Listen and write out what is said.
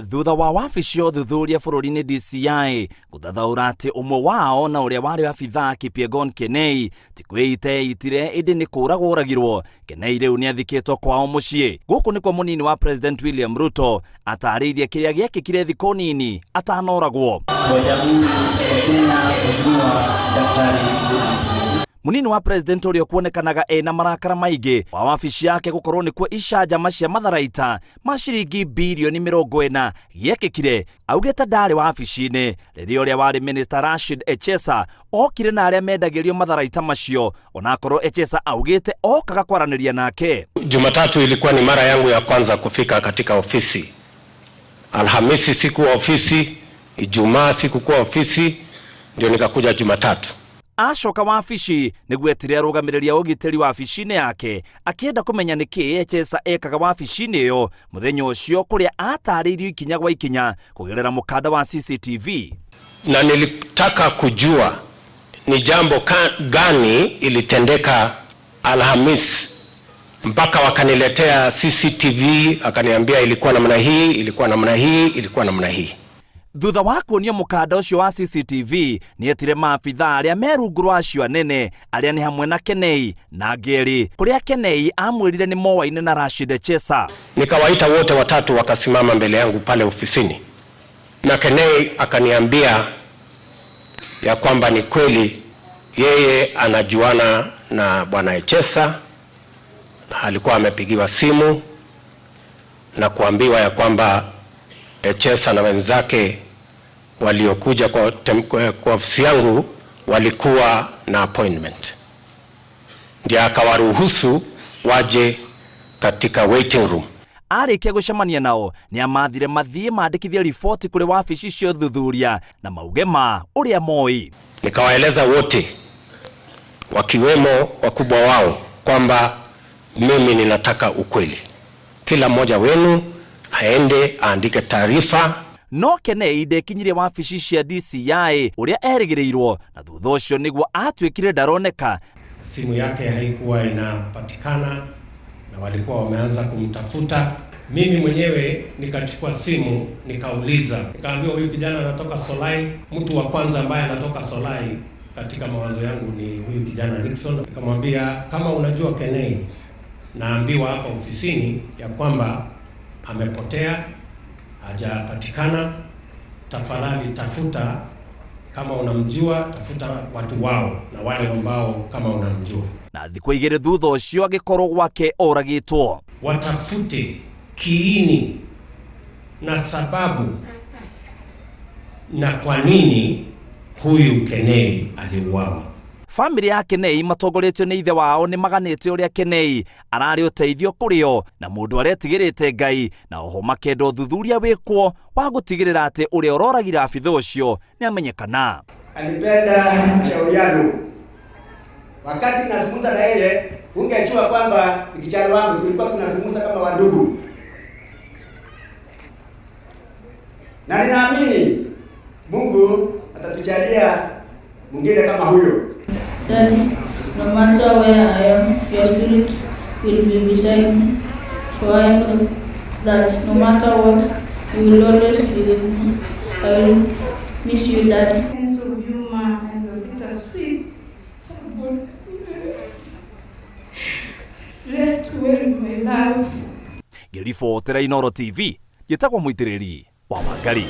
Thutha wa wabici ya ũthuthuria bũrũri-inĩ DCI gũthathaũra atĩ ũmwe wao na ũrĩa warĩ abithaa Kipyegon Kenei ti kwĩita eitire ĩndĩ nĩ kũragwo oragirwo. Kenei rĩu nĩ athikĩtwo kwao mũciĩ. Gũkũ nĩkuo mũnini wa President William Ruto atarĩirie kĩrĩa gĩekĩkire thikũ nini atanoragwo. Wa Jamhuri ya Kenya, Mheshimiwa Daktari William Munini wa president ũrĩa ũkuonekanaga ena marakara maingĩ wa wabici yake gũkorwo nĩkuo icanjama cia matharaita ma ciringi birioni 40 gĩekĩkire, augĩte ndarĩ wabici-inĩ rĩrĩa ũrĩa warĩ minister Rashid Echesa okire na arĩa mendagĩrio matharaita macio, onakorwo Echesa augĩte okaga kwaranĩria nake. Jumatatu ilikuwa ni mara yangu ya kwanza kufika katika ofisi. Alhamisi sikuwa ofisi, Ijumaa sikukuwa ofisi, ndio nikakuja Jumatatu. Acoka wabici nĩguo etire arũgamĩrĩri a ũgitĩri wabici-inĩ yake akĩenda kũmenya nĩkĩ Echesa ekaga wabici-inĩ ĩyo mũthenya ũcio, kũrĩa atarĩirio ikinya gwa ikinya kũgerera mũkanda wa CCTV. Na nilitaka kujua ni jambo gani ilitendeka Alhamis mpaka wakaniletea CCTV, akaniambia ilikuwa namna hii, ilikuwa namna hii, ilikuwa namna hii. Thutha wa kuonio mũkanda ũcio wa CCTV nĩetire maabithaa arĩa me rungu rwa acio anene arĩa nĩ hamwe na Kenei na Ngeri, kũrĩa Kenei amwĩrire nĩ moaine na Rashid Echesa. Nikawaita wote watatu wakasimama mbele yangu pale ofisini, na Kenei akaniambia ya kwamba ni kweli yeye anajuana na bwana Echesa na alikuwa amepigiwa simu na kuambiwa ya kwamba Echesa na wenzake waliokuja kwa ofisi yangu walikuwa na appointment, ndiye akawaruhusu waje katika waiting room. Arĩkia gũcemania nao nĩ amathire mathiĩ mandĩkithie riboti kũrĩ wabici cia ũthuthuria na mauge ma ũrĩa moi. Nikawaeleza wote wakiwemo wakubwa wao kwamba mimi ninataka ukweli. Kila mmoja wenu aende aandike taarifa. No Kenei ndekinyirie wabici cia DCI ũrĩa erĩgĩrĩirwo, na thutha ũcio nĩguo atuĩkire ndaroneka. Simu yake haikuwa inapatikana na walikuwa wameanza kumtafuta. Mimi mwenyewe nikachukua simu nikauliza, nikaambiwa huyu kijana anatoka Solai. Mtu wa kwanza ambaye anatoka Solai katika mawazo yangu ni huyu kijana Nixon. Nikamwambia kama unajua Kenei, naambiwa hapa ofisini ya kwamba amepotea, hajapatikana, tafadhali tafuta, kama unamjua tafuta watu wao na wale ambao kama unamjua. Na thikũ 2 thutha ũcio agĩkorwo gwake oragĩtwo. Watafute kiini na sababu na kwa nini huyu Kenei aliuawa. Famĩlĩ ya Kenei matongoretio nĩ ithe wao nĩ maganĩte ũrĩa Kenei ararĩ ũteithio kũrĩ o na mũndũ aretigĩrĩte Ngai, na oho makenda ũthuthuria wĩkwo wa gũtigĩrĩra atĩ ũrĩa ũroragire abitha ũcio nĩ amenyekana. Alipenda mashauriano. Wakati nazungumza na yeye, ungejua kwamba ni kijana wangu, tulikuwa tunazungumza kama wandugu. Na ninaamini Mungu atatujalia mwingine kama huyo. Daddy, no matter where I am, your spirit will be beside me. For I know that no matter what, you will always be with me. I will miss you, Daddy. Sense of humor and your bittersweet stubbornness. Rest well, my love. Ngĩribotera Inooro TV, njĩtagwo Mũitĩrĩri wa Wangari.